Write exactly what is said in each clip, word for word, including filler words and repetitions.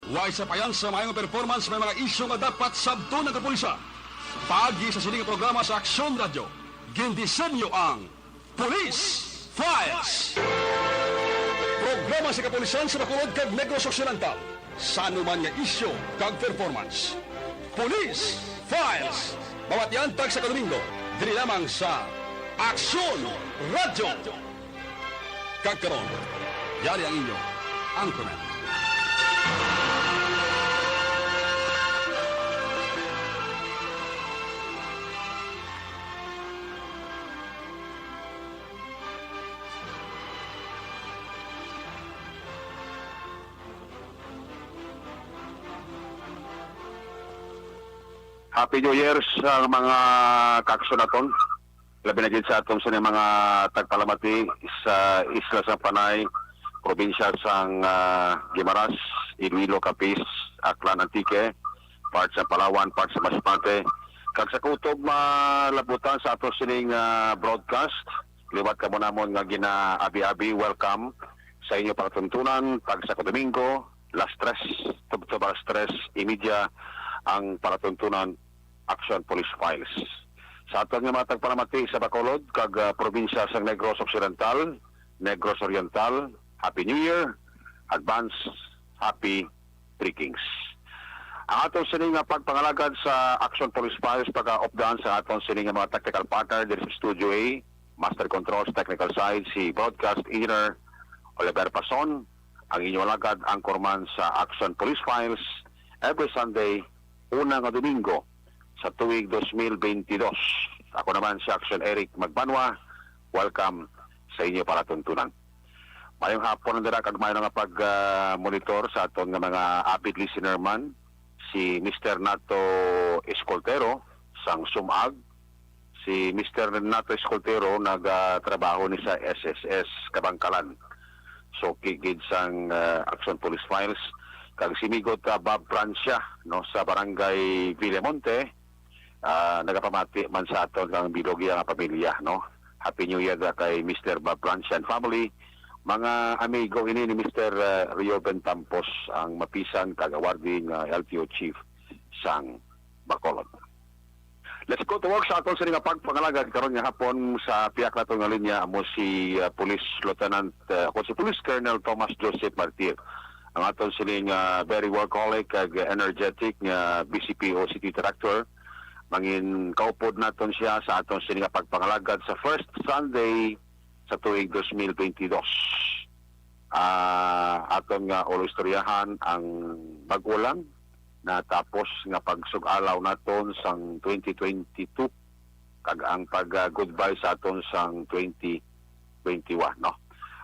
Way sapayan sa maayong performance, may mga isyu nga dapat sabton ang kapulisan. Paagi sa sining programa sa Aksyon Radyo, gindisenyo ang Police Files. Programa sa kapulisan sa Bacolod kag Negros Occidental sa anuman nga isyu kag performance. Police Files. Mabatian tagsa ka Domingo, diri lamang sa Aksyon Radyo. Kag karon, yari ang inyo anchorman. Happy New Year sa mga kakso naton. Labi na gid sa aton sini mga tagpalamati sa isla sang Panay, probinsya sang, ah, Guimaras, Iloilo, Capiz, Aklan, Antique, part sa Palawan, part sa Masbate. Kag sa kutob malabutan sa aton sining, ah, broadcast, liwat kamo namon nga ginaabi-abi, welcome sa inyo palatuntunan, tagsa ka Domingo, las tres, tubtob alas tres y media ang palatuntunan, Action Police Files. Sa aton nga mga tagpalamati sa Bacolod kag, ah, probinsya sang Negros Occidental, Negros Oriental, Happy New Year, advance Happy Three Kings. Ang aton sini nga pagpangalagad sa Action Police Files, pagkaupdan sa aton sini nga mga technical partner diri sa Studio A, Master Controls, Technical Side, si Broadcast Engineer Oliver Pason, ang inyo alagad, anchorman sa Action Police Files, every Sunday, una nga Domingo sa tuig dos mil bentidós. Ako naman si Action Eric Magbanwa. Welcome sa inyo palatuntunan. Mayong hapon ang dira kag maayo nga pag, ah, monitor sa aton nga mga avid listener man, si Mister Nato Escoltero sang Sumag. Si Mister Nato Escoltero nagatrabaho ni sa S S S Kabangkalan. So, ki-, gid sang, ah, Action Police Files. Kag si Migot, ah, Bob Francia, no, sa Barangay Villamonte, ah, nagapamati man sa aton kang bilog iya nga pamilya, no. Happy New Year da kay Mister Bob Francia and family. Mga amigo ini ni Mister, ah, Rioben Tampos, ang mapisan kag awarding, ah, L T O chief sang Bacolod. Let's go to work sa aton sini nga pagpangalagad karon nga hapon. Sa pihak naton nga linya amo si, ah, Police Lieutenant, ah, ako si Police Colonel Thomas Joseph Martir, ang aton sini nga very workaholic kag energetic nga B C P O City Director. Mangin kaupod naton siya sa aton sini nga pagpangalagad sa first Sunday sa tuig dos mil bentidós. Ah, aton nga ulo istoryahan ang bag-o lang natapos nga pagsug-alaw naton sang twenty twenty-two kag ang pag, ah, goodbye sa aton sang twenty twenty-one, no?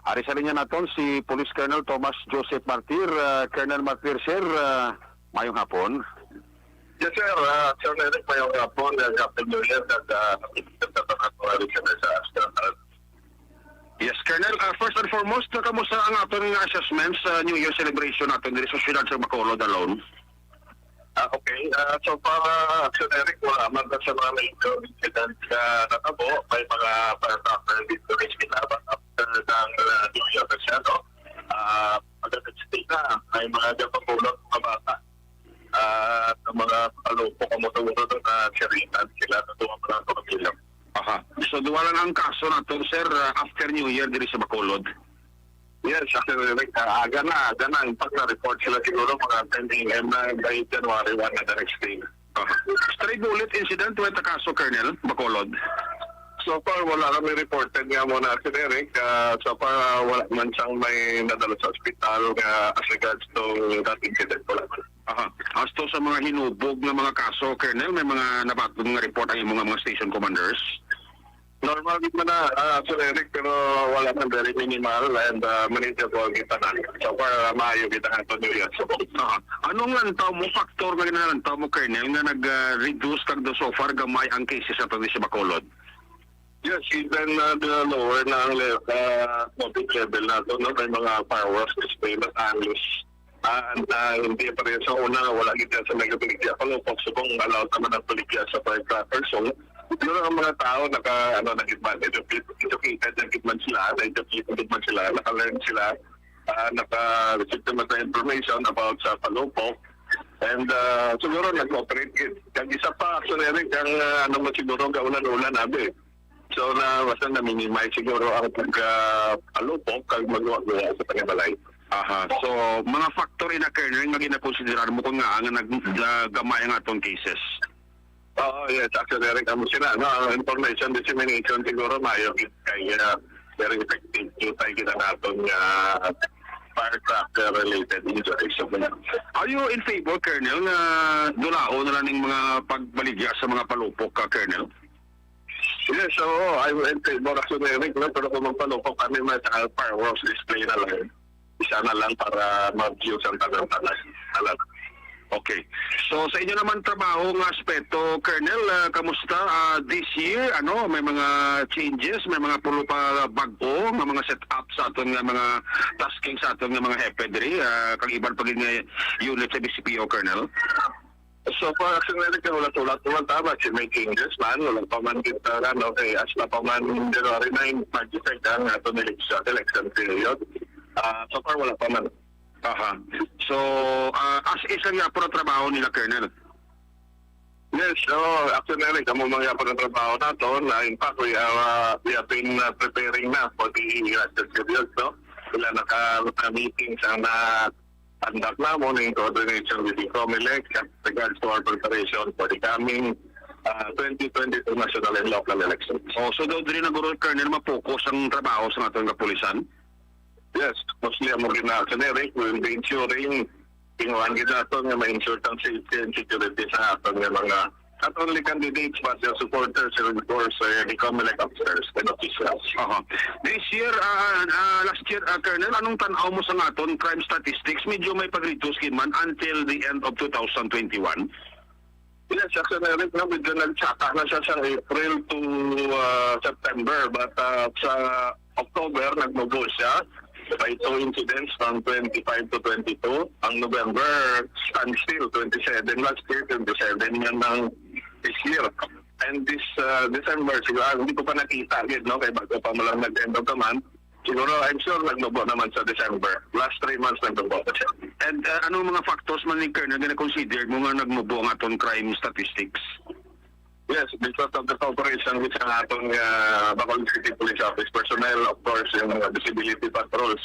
Ari sa linya naton si Police Colonel Thomas Joseph Martir. Ah, Colonel Martir, sir, ah, mayong hapon. Yes, sir. Ah, Sir Eric, mayong hapon. Ah, Happy New Year, kag, ah, happy New Year sa tanan nga listener sa Astral. Yes, Colonel. Ah, first and foremost, ah, kamusta ang aton nga assessment sa New Year celebration naton diri sa siyudad sa Bacolod alone? Ah, okay. Ah, so far, ah, Sir Eric, wala man sa mga major incident nga natabo. May mga firecracker dito na sinabak after ng, ah, New Year na siya, no? Ah, maganda sila. May mga gapapulot mga bata. Ah, sa mga kalupok ang motor na siringan sila sa duha ka mga pamilya. Aha. So, duha lang ang kaso nato, sir, ah, after New Year diri sa Bacolod? Yes, after New Year, ah, aga na, aga na. In fact, na-report sila siguro mga ten A M na by January one na the next day. Aha. Stray bullet incident, wala ta kaso, Colonel, Bacolod? So far, wala kami reported nga mo na, Sir Eric. Ah, so far, ah, wala man siyang may nadala sa ospital nga as regards to that incident, wala man. Aha. As to sa mga hinubog nga mga kaso, Colonel, may mga nabaton nga report ang imong mga station commanders? Normal gid man na, ah, Sir Eric, pero wala man, very minimal and, ah, manageable kita na. So far, ah, maayo kita nga to, New Year. So, aha. Anong lantaw mo, factor nga ginalantaw mo, Colonel, nga nag, ah, reduce kag do so far gamay ang cases sa probinsya Bacolod? Yes, even, ah, the lower na ang le-, ah, COVID level nato, no? May mga fireworks display na halos, ah, ah, hindi pa rin sa una, wala gid sa nagabaligya. Palupok, subong allowed naman ang baligya sa firecrackers. So, siguro ang mga tao naka, ano, nagitman, educated, educated na gid man sila, na-educated gid man sila, naka-learn sila. ah, naka-receive naman sa information about sa palupok. And, ah, siguro nag-cooperate gid. Kag isa pa, Action Eric, ang, ah, ano mo siguro, gaulan-ulan, abi. So, na, basta na-minimize siguro ang pagka-, palupok kag magawa-gawa sa panimalay. Aha. So, mga factor ina, Colonel, nga ginakonsiderar mo kung nga nga nag-, nga gamay ang atong cases? Oo, yes. Actually, Eric, amo sila, no? Ang information dissemination siguro maayo gid kay, ah, very effective. Tutay kita naton nga firecracker related injuries. Are you in favor, Colonel, nga dulaon na lang ning mga pagbaligya sa mga palupok, ka, Colonel? Yes, oo. I'm in favor, actually, Eric, no? Pero kung magpalupok kami, may, ah, fireworks display na lang. Isa na lang para ma-view sa tanan-tanan. Alam. Okay. So, sa inyo naman trabaho nga aspeto, Colonel, ah, kamusta, ah, this year? Ano, may mga changes, may mga pulo pa bag-o nga mga setup sa aton nga mga tasking sa aton nga mga hepe diri, ah, kag iban pa gid nga unit sa B C P O, Colonel? So far, actually, nagkahulat-hulat naman, tama, si may changes man, wala pa man kita, ano, kay hasta pa man January nine, mag-effect ang aton election, election period. Ah, so far, wala pa man. Aha. So, ah, as is lang yapon ang trabaho nila, Colonel? Yes, so, actually, Eric, amo man gyapon ang trabaho naton. Na, in fact, we are, uh, we have been, uh, preparing na for the election period, no? Sila naka, naka-meetings ang na-conduct namon in coordination with the Comelec with regards to our preparation for the coming, uh, twenty twenty-two national and local elections. Oh, so daw diri na guro, Colonel, ma-focus ang trabaho sa aton kapulisan? Yes, mostly amo gid na, Eric, we will be ensuring, tinguhan gid naton nga ma-ensure ang safety and security sa aton nga mga, not only candidates, but their supporters and, of course, uh, the Comelec officers and officials. Aha. This year, ah, ah, last year, ah, Colonel, anong tan-aw mo sa aton crime statistics? Medyo may pag-reduce gid man until the end of two thousand twenty-one. Yes, actually, Eric, no, medyo nagsaka na siya sa April to, ah, September, but, ah, sa October, nagmubo siya by two incidents from twenty-five to twenty-two. Ang November, standstill, twenty-seven last year, twenty-seven man ang this year. And this, ah, December, siguro, ah, hindi ko pa nakita gid, no, kay bago pa mo lang nag-end of the month. Siguro, I'm sure nagmubo naman sa December. Last three months nagmubo na siya. And, uh, anong mga factors man ni Colonel nga na-consider mo nga nagmubo ang aton crime statistics? Yes, because of the cooperation with sa aton nga Bacolod City Police Office personnel, of course, yung mga visibility patrols.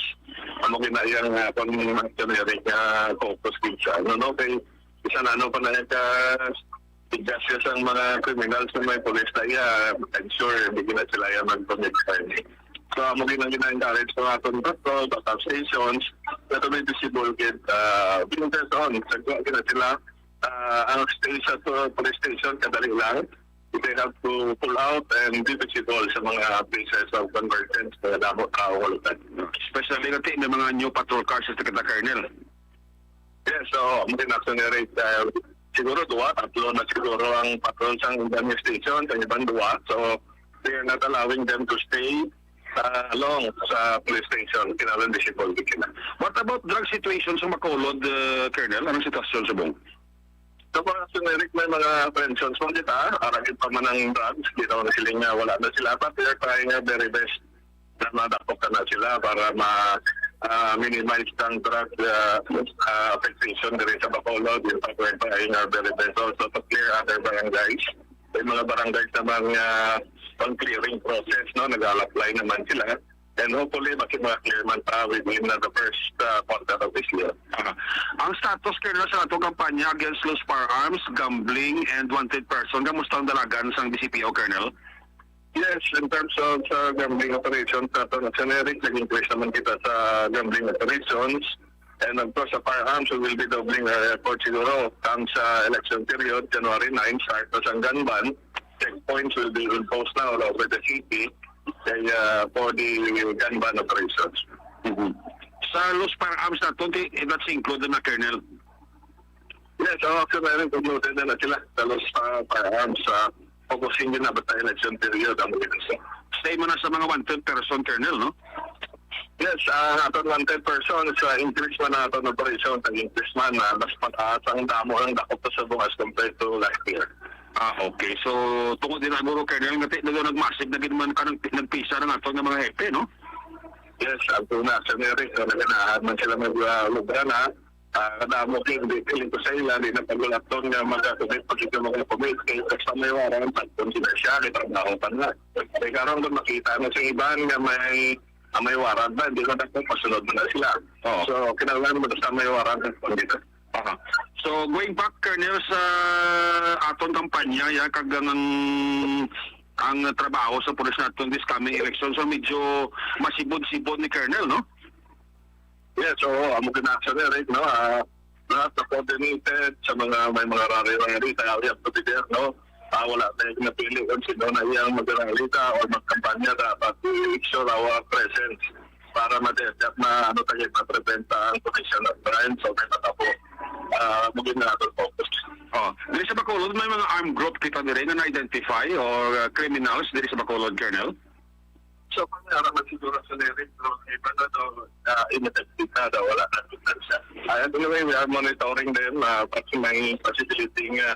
Amo gid na iyang, uh, aton nga generic nga focus gid sa, ano, no? Kay isa na, ano, pa na ka, tigas siya sang mga criminals nga may pulis na iya, I'm sure hindi na sila iya mag-commit crime. So, amo gid ang gina-encourage sa aton patrol, backup stations, na to may visible gid, ah, being on, sagwa gid na sila, ah, ang stay sa to-, police station, kadali lang. They have to pull out and be visible sa mga places of convergence na damo tao, wala. Especially na ti-, may mga new patrol cars sa kita, Colonel. Yes, so, ang ginaksyon ni Ray, uh, siguro duwa, tatlo na siguro ang patrol sa iban nga station, sa iban duwa. So, they are not allowing them to stay, uh, long sa police station. Kinahanglan visible gid sila. What about drug situation sa Bacolod, uh, Colonel? Anong sitwasyon subong? So, para sa Eric, may mga apprehensions man kita, aragit pa man ang drugs, di naman sila nga wala na sila, but they are trying their very best na madakop na sila para ma-, ah, minimize ang drug, ah, ah, affectation diri sa Bacolod. Yung pag-, trying our very best also to clear other barangays. May mga barangays naman nga pang-clearing process, no? Nag-apply naman sila. And hopefully, maki-, ma-clear man pa within, uh, the first, uh, quarter of this year. Aha. Ang status, Colonel, sa atong kampanya against loose firearms, gambling, and wanted person, kamusta ang dalagan sang B C P O, Colonel? Yes, in terms of, uh, gambling operations, sa aton, Eric, nag-increase naman kita sa gambling operations. And of course, sa firearms, we will be doubling our effort siguro. Come sa election period, January nine, start na sang gun ban. Checkpoints will be imposed na all over the city, kay, uh, for the gun ban operations. Mhm. Sa loose firearms naton, ti-, that's included na, Colonel? Yes, ang action na rin, included na, na sila. Sa loose, uh, firearms, uh, focusing din na basta election period ang mga gusto. Stay mo na sa mga wanted person, Colonel, no? Yes, ang aton wanted person, sa increase man ang aton operation, ang increase man, ah, mas mataas ang damo ng dakop sa subong as compared to last year. Ah, okay. So, tungod din siguro, Colonel, nga ti-, daw nagmasig na gid man ka ng, nagpisa ng aton nga mga hepe, no? Yes, ang tuna sa Eric, so naganahan man sila mag-, ah, lugar na. Ah, kadamo kay hindi piling ko sa ila, di na pagulaton nga mag-commit pag ito mga commit. Kay basta may warrant, pag kung sila siya, may trabaho pa nga. Kay karon kung makita na sa iban nga may, ah, may warrant na, hindi na dapat pasunod mo na sila. Oo. So, kinahanglan mo basta may warrant, pag dito. Aha. So, going back, Colonel, sa aton kampanya, ya, kag ang, ang, ang trabaho sa pulis naton this coming election, so medyo masibod-sibod ni Colonel, no? Yes, oo, amo gid na, Sir Eric, no? Ah, lahat na coordinated sa mga, may mga rally-rally, kaya we have to be there, no? Ah, wala tayo napili kung sino na iyang mag-rally ta or magkampanya, dapat we make sure our presence para ma-detect na, ano tayo, ma-prevent ang potential of crime, so may matabo. Ah, maging na ato focus. Oh, diri sa Bacolod, may mga armed group kita diri nga na-identify or, uh, criminals diri sa Bacolod, Colonel? So, kung may araman siguro sa lyric, no, iba na daw, ah, ineffective na daw, wala na siya. Ah, anyway, we are monitoring them, ah, pag may possibility nga,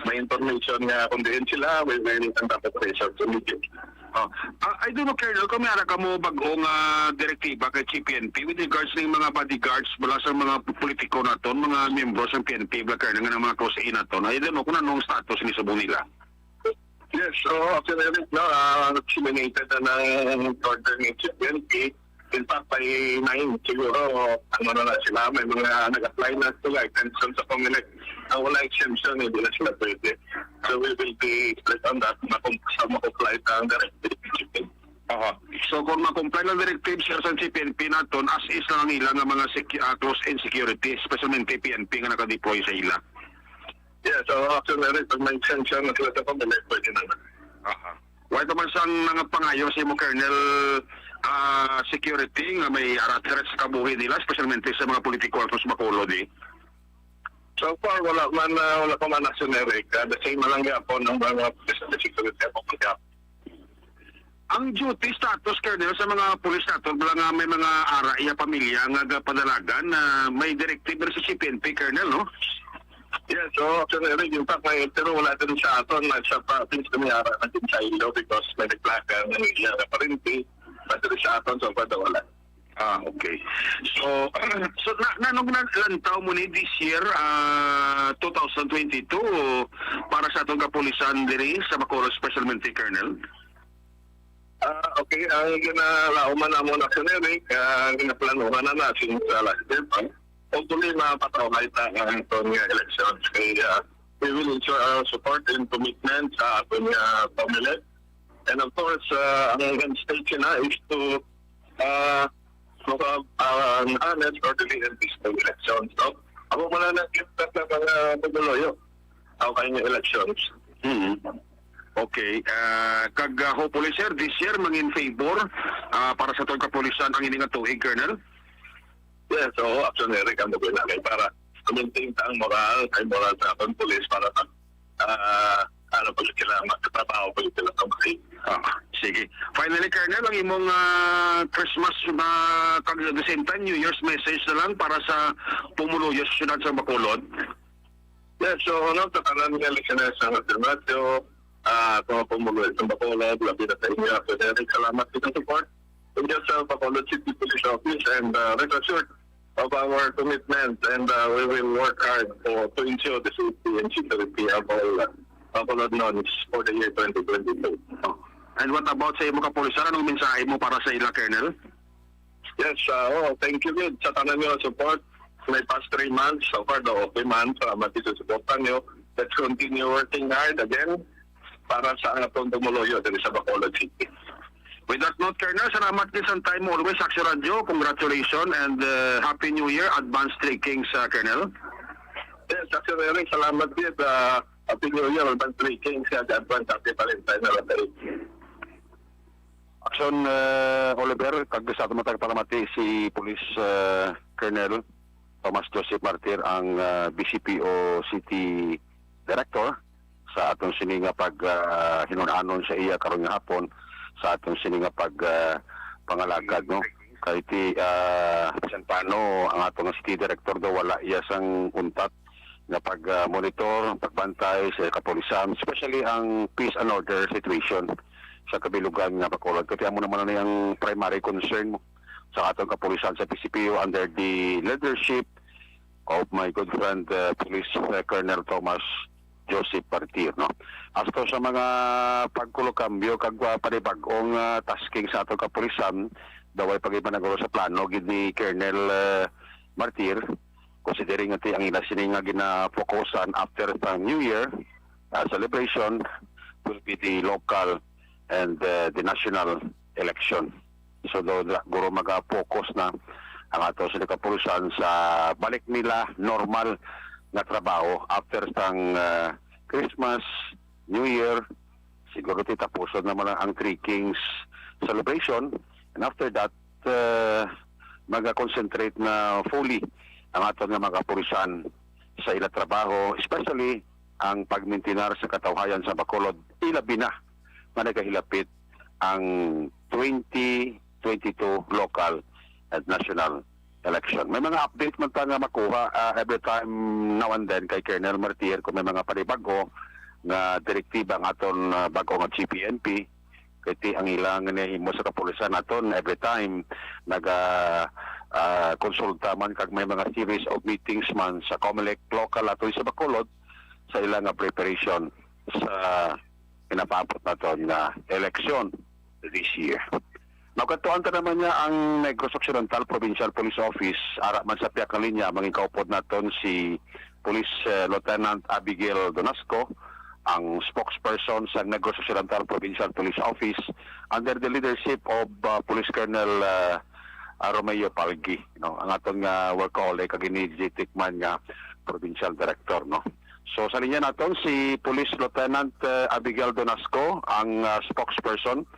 may information nga kung diin sila, we will conduct operations immediately. Oh, ah, I don't know, Colonel, kung may ara ka mo bag-o nga direktiba kay C P N P with regards ning mga bodyguards mula sa mga politiko naton, mga miyembro sa P N P, bala, Colonel, nga mga close in naton. I don't know kung anong status ni subong nila. Yes, so, actually, Eric, no, ah, disseminated na ng order ng C P N P. In fact, by nine, siguro, ano na, na sila, may mga nag-apply na sila, exemption sa Comelec. Ang wala exemption, hindi na sila pwede. So, we will be strict on that, makum-, sa ma-comply ang directive ng C P N P. Aha. So, kung ma-comply ang directive, sir, sa C P N P naton, as is lang ang ilang nga mga secu-, ah, close-in security, especially P N P nga naka-deploy sa ila. Yes, so, actually, Eric, pag may exemption na sila sa Comelec, pwede na na. Aha. Wala pa man sang mga pangayo sa imo, Colonel, ah, security nga may ara threat sa kabuhi nila, especially sa mga politiko ato sa Bacolod, eh? So far, wala man, ah, wala pa man action, Eric. Ah, the same na lang gyapon ang mga security ako kaya. Ang duty status, Colonel, sa mga pulis naton, wala nga may mga ara iya pamilya nga gapadalagan na may directive sa C P N P, Colonel, no? Yes, so, actually, Eric, in fact, may, pero wala din sa aton, nasa province na may ara na din sa ilo because may nagplaga ng iya na parente, pero sa aton, so far, wala. Ah, okay. So, so na, na, nung na-, lantaw mo ni this year, ah, two thousand twenty-two, para sa atong kapulisan diri sa Bacolod, specialmente, Colonel? Ah, okay. Ang ginalauman namon, actually, Eric, ah, ginaplanuhan na na since, ah, last year pa. Hopefully, mapatawag ta ang aton nga elections. Kay, ah, we will ensure our support and commitment sa aton nga Comelec. And of course, ah, ang end state na is to, ah, maka-, ah, honest, orderly and peaceful elections, no? Amo man ang nakita sa mga pumuluyo. Okay nga elections. Mm. Okay. Ah, kag, ah, hopefully, sir, this year, mangin favor, ah, para sa atong kapulisan ang ini nga tuig, Colonel? Yes, oo, actually, Eric, ang mga kay para maintain ta ang moral, kay moral sa aton pulis para sa, ah, ano, pag sila magtrabaho, pag sila kamay. Ah, sige. Finally, Colonel, ang imong, ah, Christmas, ah, kag at the same time, New Year's message na lang para sa pumuluyo sa siyudad sa Bacolod. Yes, so, ano, sa tanan nga listeners ng Radyo, ah, sa mga pumuluyo sa Bacolod, labi na sa inyo, Sir Eric, salamat sa support. Thank you sa Bacolod City Police Office and, ah, rest assured of our commitment and, ah, we will work hard for, to ensure the safety and security of all, ah, Bacolodnons for the year twenty twenty-two. And what about sa imo kapulisan? Anong mensahe mo para sa ila, Colonel? Yes, ah, oh, thank you gid sa tanan niyo support. May past three months, so far daw okay man. Salamat sa suporta niyo. Let's continue working hard again para sa atong pumuluyo diri sa Bacolod City. With that note, Colonel, salamat gid sa time mo always sa Action Radio. Congratulations and, uh, Happy New Year. Advance Three Kings, uh, Colonel. Yes, Action Eric, salamat gid. Uh, Happy New Year, advance Three Kings, uh, advance Happy Valentine na lang. Action, uh, Oliver, kag sa ato matag palamati si Police, uh, Colonel Thomas Joseph Martir, ang, uh, B C P O City Director. Sa aton sini nga pag, ah, hinunanon sa iya karon nga hapon, sa aton sini nga pag, ah, pangalagad, no? Kay ti, ah, bisan paano ang ato nga city director daw wala iya sang untat nga pag, ah, monitor, pagbantay sa kapulisan, especially ang peace and order situation sa kabilugan nga Bacolod. Kay amo naman na ang primary concern mo sa aton kapulisan sa P C P U under the leadership of my good friend, uh, Police, uh, Colonel Thomas Joseph Martir, no? As to sa mga pagkulokambyo kag, uh, panibag-ong, uh, tasking sa aton kapulisan, daw ay pag-iba na guro sa plano gid ni Colonel, uh, Martir, considering nga ti ang ila sini nga ginafokusan after sa New Year, uh, celebration will be the local and, uh, the national election. So, do, dira guro maga-focus na ang ato sa kapulisan sa balik nila normal nga trabaho after sang, uh, Christmas, New Year. Siguro ti tapuson naman ang, ang Three Kings celebration. And after that, uh, maga-concentrate na fully ang aton nga mga kapulisan sa ila trabaho, especially ang pagmintinar sa katawhayan sa Bacolod, ilabi na nga nagahilapit ang twenty twenty-two local and national election. May mga update man ta nga makuha, ah, every time now and then kay Colonel Martir kung may mga panibag-o nga direktiba ang aton, ah, bag-o nga G P N P. Kay ti ang ilang nahimo sa kapulisan naton every time naga, ah, konsulta man kag may mga series of meetings man sa Comelec local ato sa Bacolod sa ilang nga preparation sa pinapaabot naton nga eleksyon this year. Magkatuan ta naman niya ang Negros Occidental Provincial Police Office, ara man sa pihak nga linya, mangikaupod naton si Police, eh, Lieutenant Abigail Donasco, ang spokesperson sa Negros Occidental Provincial Police Office under the leadership of, uh, Police Colonel, uh, uh, Romeo Palgi, no, ang aton nga workaholic kag energetic man nga provincial director, no. So, sa linya naton si Police Lieutenant, uh, Abigail Donasco, ang, uh, spokesperson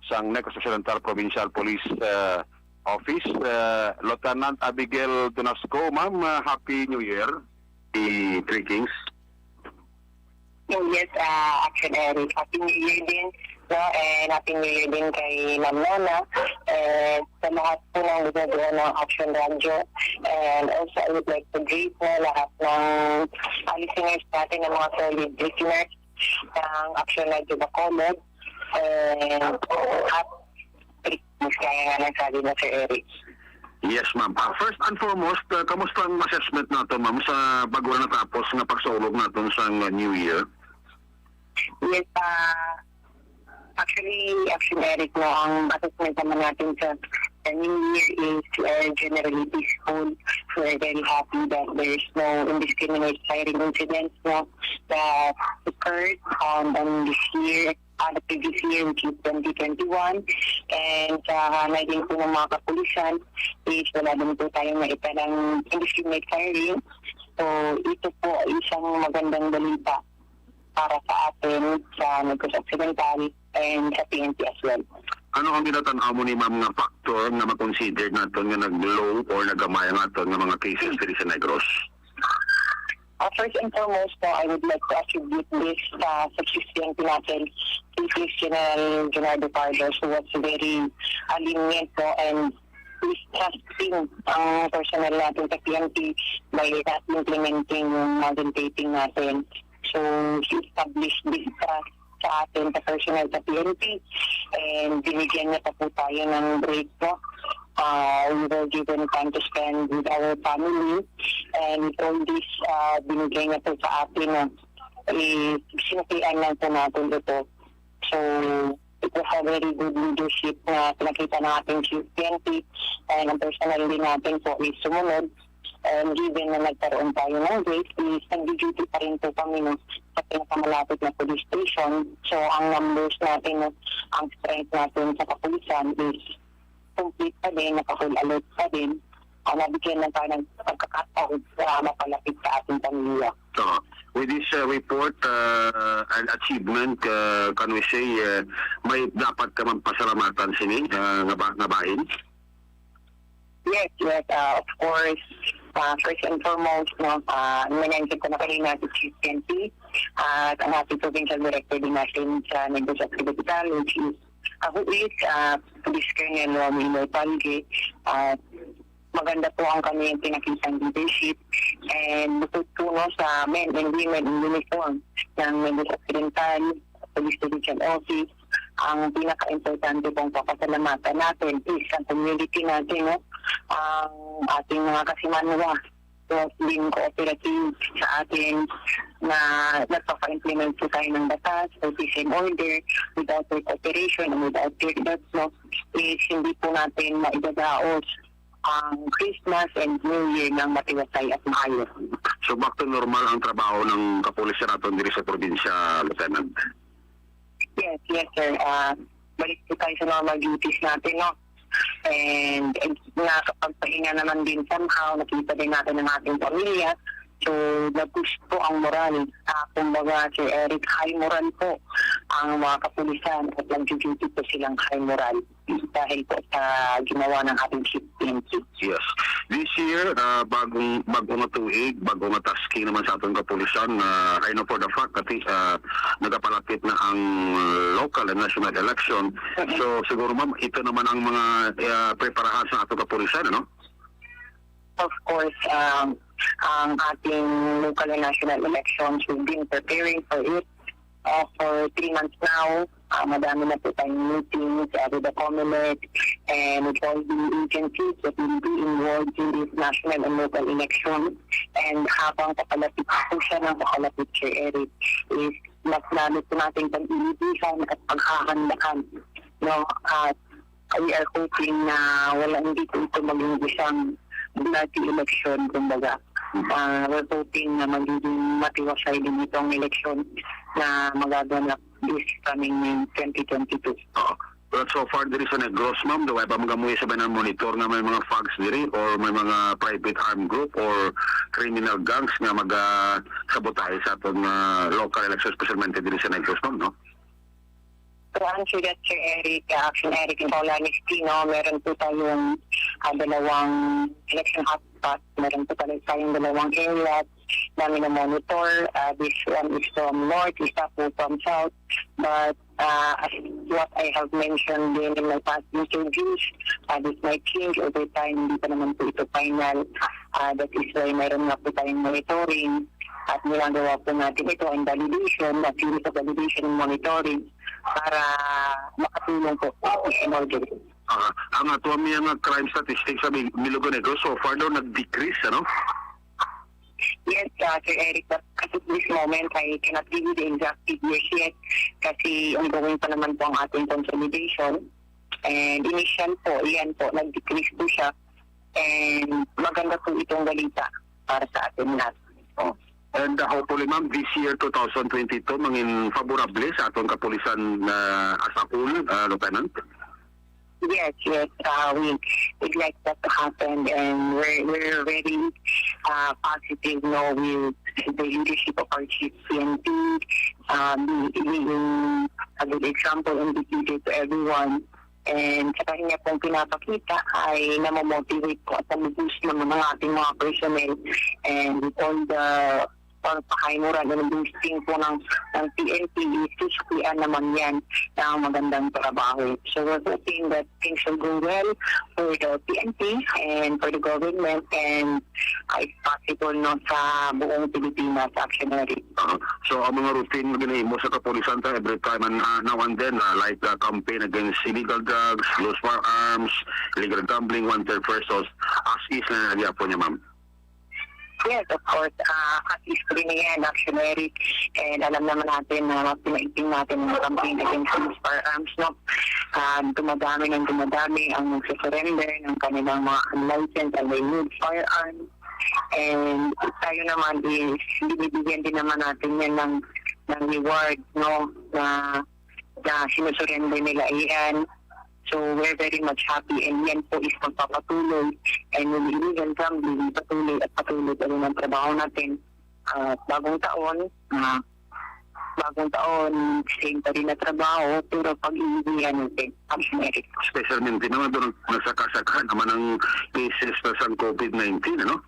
sang Negros Occidental Provincial Police, uh, Office. Uh, Lieutenant Abigail Donasco, ma'am, uh, Happy New Year. The Three Kings. Oh, yes, ah, Action Eric. Happy New Year din, no? And Happy New Year din kay Ma'am Nona. And sa lahat po ng binubuo ng Action Radio. And also, I would like to greet, no, lahat ng, ah, listeners natin, ng mga solid listeners ng Action Radio Bacolod. And happy Christmas, kaya nga lang sabi mo, Sir Eric. Yes, ma'am. Ah, first and foremost, ah, kamusta ang assessment nato, ma'am, sa bago na natapos nga pagsaulog naton sa New Year? Yes, ah, actually, Action Eric, no, ang assessment naman natin sa, sa New Year is, uh, generally peaceful. We're very happy that there is no indiscriminate firing incidents, no, that occurred on, on this year, uh, the previous year, which is twenty twenty-one. And sa hanay din po ng mga kapulisan, is wala din po tayong naitalang indiscriminate firing. So, ito po ay isang magandang balita para sa atin sa Negros Occidental and sa P N P as well. Ano ang ginatan-aw mo ni, ma'am, nga factor nga ma-consider naton nga nag-low or nagamay ang aton nga mga cases diri sa Negros? Uh, first and foremost, no, I would like to attribute this sa, sa Chief P N P natin, Police General Leonardo Carlos, who was very, uh, lenient, no, and is trusting ang personnel natin sa P N P by not implementing yung modern taping natin. So, he established this trust sa atin, sa personnel sa P N P, and binigyan niya pa po tayo ng break, no? Uh, we were given time to spend with our family, and with all this, uh, binigay niya po sa atin, no? Eh, sinuklian lang po natin ito. So, it was a very good leadership na pinakita ng ating Chief P N P, and ang personnel din natin po is sumunod. And given na nagkaroon tayo ng break, is nag-duty pa rin po kami, no, sa pinakamalapit na police station. So, ang numbers natin, no, ang strength natin sa kapulisan is complete pa din, naka-full alert pa din. Ah, nabigyan lang tayo ng pagkakataon para mapalapit sa ating pamilya. So, with this, uh, report, uh, and achievement, uh, can we say, uh, may dapat ka man pasalamatan sini, uh, nga ba-, nga bahin? Yes, yes, uh, of course. Uh, first and foremost, no, uh, nananggit ko na kanina si Chief P N P at ang ating provincial director din natin sa Negros Occidental, which is, uh, who is, uh, Police Colonel Romeo Palge. Uh, maganda po ang kanyang pinakitang leadership, and bukod po, no, sa men and women in uniform ng Negros Occidental Police Division Office, Ang pinaka-importante pong papasalamatan natin is ang community natin, no? Ang ating mga kasimanwa, who has been cooperative sa atin na nagpapa-implement po tayo ng batas, o peace and order. Without their cooperation and without their help, no, is hindi po natin maidadaos ang Christmas and New Year ng matiwasay at maayos. So, back to normal ang trabaho ng kapulisan naton diri sa probinsya, Lieutenant? Yes, yes, sir. Ah, balik po tayo sa normal duties natin, no? And, and nakapagpahinga naman din somehow, nakita din natin ang ating pamilya. So, nag-push po ang moral. Ah, kumbaga, Sir Eric, high moral po ang mga kapulisan at nag-duty po silang high moral dahil po sa ginawa ng ating chief P N P. Yes. This year, ah, bagong, bagong nga tuig, bagong nga tasking naman sa aton kapulisan. Ah, I know for the fact that is, ah, nagapalapit na ang local and national election. Mm-mm. So, siguro, ma'am, ito naman ang mga, ah, preparahan sa aton kapulisan, ano? Of course, um, ang ating local and national elections, we've been preparing for it, uh, for three months now. Uh, madami na po tayong meetings, uh, with the COMELEC and with all the agencies that will be involved in this national and local election. And habang papalapit po siya ng papalapit, Sir Eric, is mas lalo po natin pag-inibihan at paghahandaan, no? At we are hoping na wala, hindi po ito maging isang bloody election, kumbaga. Mhm. Ah, we're hoping na magiging matiwasay din itong eleksyon na magaganap this coming May twenty twenty-two. Oo. But so far, diri sa Negros, ma'am, daw ay pa magamuya sa bayan monitor nga may mga thugs diri or may mga private armed group or criminal gangs nga maga-sabotahe sa aton, ah, local election, especialmente diri sa Negros, ma'am, no? To answer that, Sir Eric, uh, Action Eric and Paula Ernestino, meron po tayong, uh, dalawang election hotspot. Meron po pala tayong dalawang areas na minomonitor. Uh, this one is from north, isa po from south. But, uh, as what I have mentioned din in my past interviews, uh, this might change over time. Hindi pa naman po ito final. Uh, that is why meron nga po tayong monitoring at ginagawa po natin ito, ang validation, a series of validation and monitoring para makatulong po in order. Ah, ang ato ang mga crime statistics sa Mil-, Milagro Negro, so far daw nag-decrease, ano? Yes, uh, Sir Eric, but as of this moment, I cannot give you the exact figures yet kasi ongoing pa naman po ang ating consolidation. And initial po, yan po, nag-decrease po siya. And maganda po itong balita para sa atin lahat. Oh. And, uh, hopefully, ma'am, this year, two thousand twenty-two, mangin favorable sa atong kapulisan, uh, as a whole, uh, Lieutenant? Yes, yes. Uh, we, we'd like that to happen, and we're, we're very, uh, positive, no, with the leadership of our chief P N P, um, being a good example and dedicated to everyone. And sa kanya pong pinapakita ay namomotivate po at nabuboost naman ang ating mga personnel. And with all the pagpakaimuran and boosting po ng, ng P N P, susuklian naman yan ng magandang trabaho. So we're hoping that things will go well for the P N P and for the government and, uh, if possible, no, sa buong Pilipinas, Action Eric. Ah, so, ang mga routine nga ginahimo sa kapulisan ta every time and, ah, now and then, ah, like, ah, campaign against illegal drugs, loose firearms, illegal gambling, wanted persons, as is na nagyapon niya, ma'am? Yes, of course. Ah, as is po rin yan, Action Eric. And alam naman natin na mas pinaiting natin ang campaign against loose firearms, no? Ah, dumadami ng dumadami ang nagsusurrender ng kanilang mga unlicensed and renewed firearms. And tayo naman is binibigyan din naman natin yan ng, ng reward, no? Na, na sinusurrender nila yan. So, we're very much happy and yan po is magpapatuloy. And with illegal gambling, patuloy at patuloy pa rin ang trabaho natin. Ah, bagong taon, ah, bagong taon, same pa rin na trabaho, pero pag-iigihan natin, Action Eric. Especially naman doon, nagsaka-saka naman ang cases na sa COVID nineteen, ano?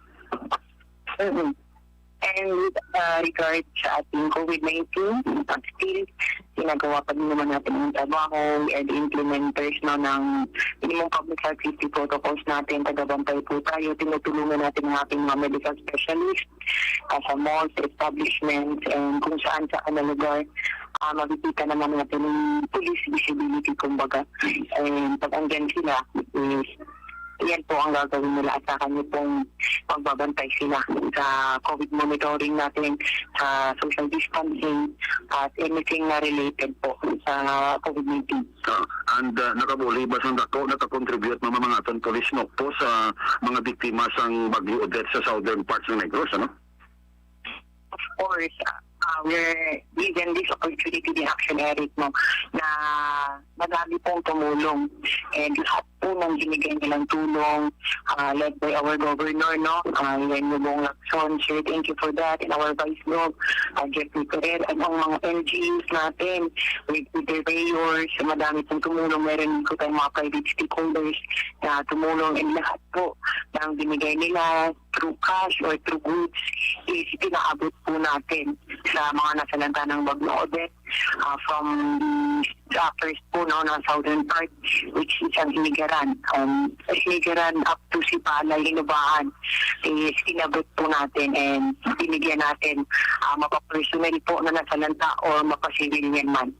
Mm-mm. And with, uh, regard sa ating COVID nineteen, uh, still, ginagawa pa din naman natin ang trabaho. We are the implementers, no, ng minimum public health safety protocols natin. Tagabantay po tayo. Tinutulungan natin ang ating mga medical specialists, uh, sa malls, establishments, and kung saan-saan na lugar. Ah, makikita naman natin yung police visibility, kumbaga. And pag andyan sila, is yan po ang gagawin nila. Asahan niyo pong magbabantay sila sa COVID monitoring natin, sa social distancing, at anything na related po sa COVID nineteen. Ah, and, ah, nakabuli ba sang dako, nakakontribute man ang mga aton police, no, po sa mga biktima sang Bagyo Odette sa southern parts ng Negros, ano? Of course, uh, we're given this opportunity, the Action Eric, no, na madami pong tumulong. And lahat po ng binigay nilang tulong, uh, led by our governor, no, uh, Eugenio Bong Lacson, sir, thank you for that. And our Vice Gov, uh, Jeffrey Ferrer, and ang mga L G Us natin, with, with their mayors, madami pong tumulong. Meron po tayong mga private stakeholders na tumulong, and lahat po ng binigay nila through cash or through goods is pinaabot po natin sa mga nasalanta ng Bagyo Odette, ah, from the, ah, first po, no, ng southern part, which is ang Hinigaran. Um, Hinigaran up to Sipalay, Hinobahan, is inabot po natin and binigyan natin, ah, mapa-personnel po na nasalanta or mapa-civilian man.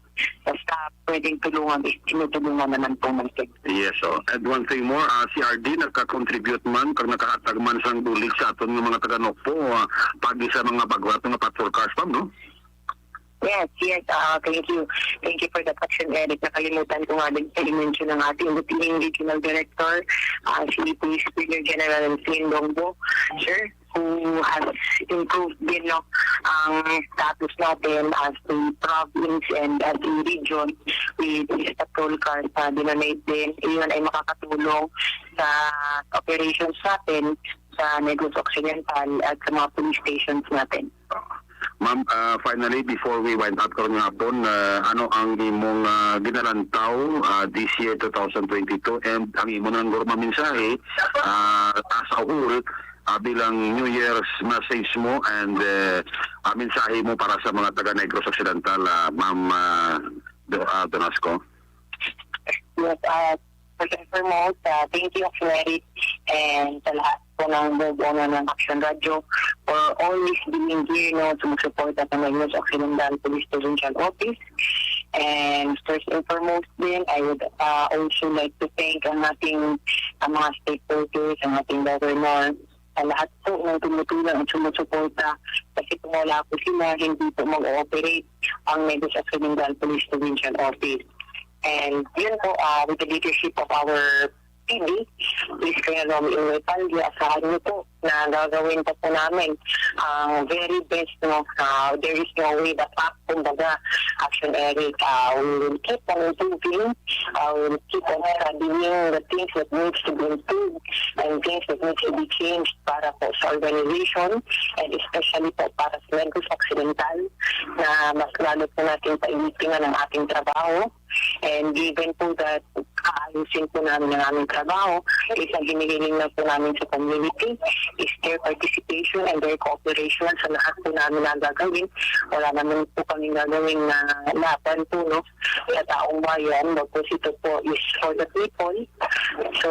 Basta pwedeng tulungan is tinutulungan naman po natin. Yes, so. And one thing more, ah, si R D nakakontribute man kag nakahatag man sang bulig sa aton nga mga taga-Nokpo, ah, pagi sa mga bag-o aton nga patrol cars, ma'am, no? Yes, yes, ah, thank you. Thank you for that, Action Eric. Nakalimutan ko nga din sa i-mention ng ating Deputy Regional Director, ah, si Police Brigadier General Flynn Dongbo. Sir, who has improved din, no, ang status natin as a province and as a region with his patrol cars na dinonate din. Iyon ay makakatulong sa operations natin sa Negros Occidental at sa mga police stations natin. Ma'am, ah, finally, before we wind up karon nga hapon, ah, ano ang imong, ah, ginalantaw, ah, this year, two thousand twenty-two, and ang imo nang guro mensahe, ah, as a whole, ah, bilang New Year's message mo and, eh, ah, mensahe mo para sa mga taga Negros Occidental, ah, Ma'am, ah, Do-, ah, Donasco? Yes, ah, first and foremost, ah, thank you, Action Eric, and sa lahat po ng buong ng Action Radio for always being here, no, sumusuporta sa Negros Occidental Police Provincial Office. And first and foremost din, I would, ah, also like to thank ang ating, ang mga stakeholders, ang ating governor, sa lahat po ng tumutulong at sumusuporta. Kasi kung wala po sila, hindi po mag-ooperate ang Negros Occidental Police Provincial Office. And yun po, ah, with the leadership of our P D, Police Colonel Romy Inloy Palge, asahan niyo po na gagawin pa po namin ang very best, no? Ah, there is no way but up, kumbaga, Action Eric. Ah, we will keep on improving. Ah, we will keep on studying the things that needs to be improved and things that needs to be changed para po sa organization and especially po para sa Negros Occidental na mas lalo po natin painitingan ang ating trabaho. And given po that aayusin po namin ang aming trabaho, is ang hinihiling lang po namin sa community is their participation and their cooperation sa lahat po namin na gagawin. Wala naman po kami gagawin na laban po, no, sa taong bayan. Bagkus ito po is for the people. So,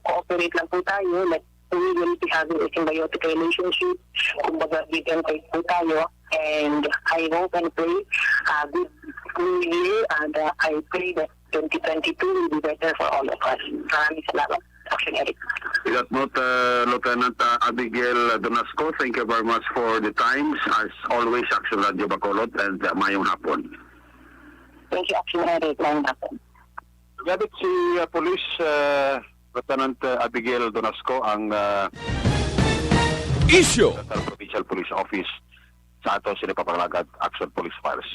cooperate lang po tayo. Let we will be having a symbiotic relationship. Kumbaga, give and take po tayo. And I hope and pray, uh, good New Year. And, uh, I pray that twenty twenty-two will be better for all of us. Maraming salamat, Action Eric. With that note, uh, Lieutenant, uh, Abigail Donasco, thank you very much for the times. As always, Action Radio Bacolod, and, uh, mayong hapon. Thank you, Action Eric. Mayong hapon. Gamit si, uh, Police, uh, Lieutenant, uh, Abigail Donasco ang, uh, Isyu. Sa Provincial Police Office sa ato sini papangalagad Action Police Files.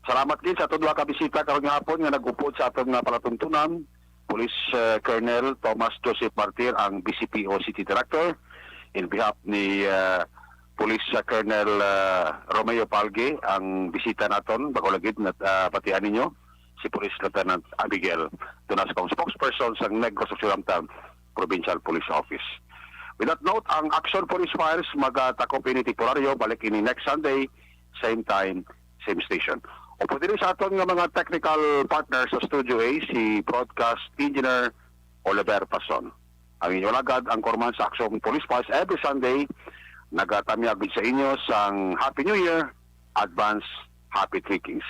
Salamat gid sa aton duha ka bisita karon nga hapon nga nag-upod sa aton nga palatuntunan, Police, uh, Colonel Thomas Joseph Martir, ang B C P O City Director, in behalf ni, uh, Police, uh, Colonel, uh, Romeo Palge, ang bisita naton, bako lagi nat-, uh, batian ninyo si Police Lieutenant Abigail Donasco, ang spokesperson sa Negros Occidental Provincial Police Office. With that note, ang Action Police Files magatakop ini temporaryo, balik ini next Sunday, same time, same station. O pwede rin sa aton nga mga technical partner sa Studio A, si Broadcast Engineer Oliver Pason. Ang inyo lagad, ang korman sa Action Police Files every Sunday, nagatamyag gid sa inyo sang Happy New Year, advance Happy Three Kings.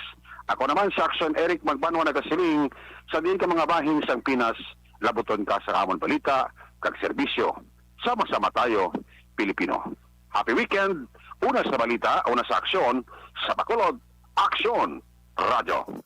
Ako naman si Action Eric Magbanwa nagasiling, sa diin ka mga bahin sang Pinas, labuton ka sa amon balita kag serbisyo. Sama-sama tayo, Pilipino. Happy weekend! Una sa balita, una sa aksyon, sa Bacolod, Aksyon Radyo.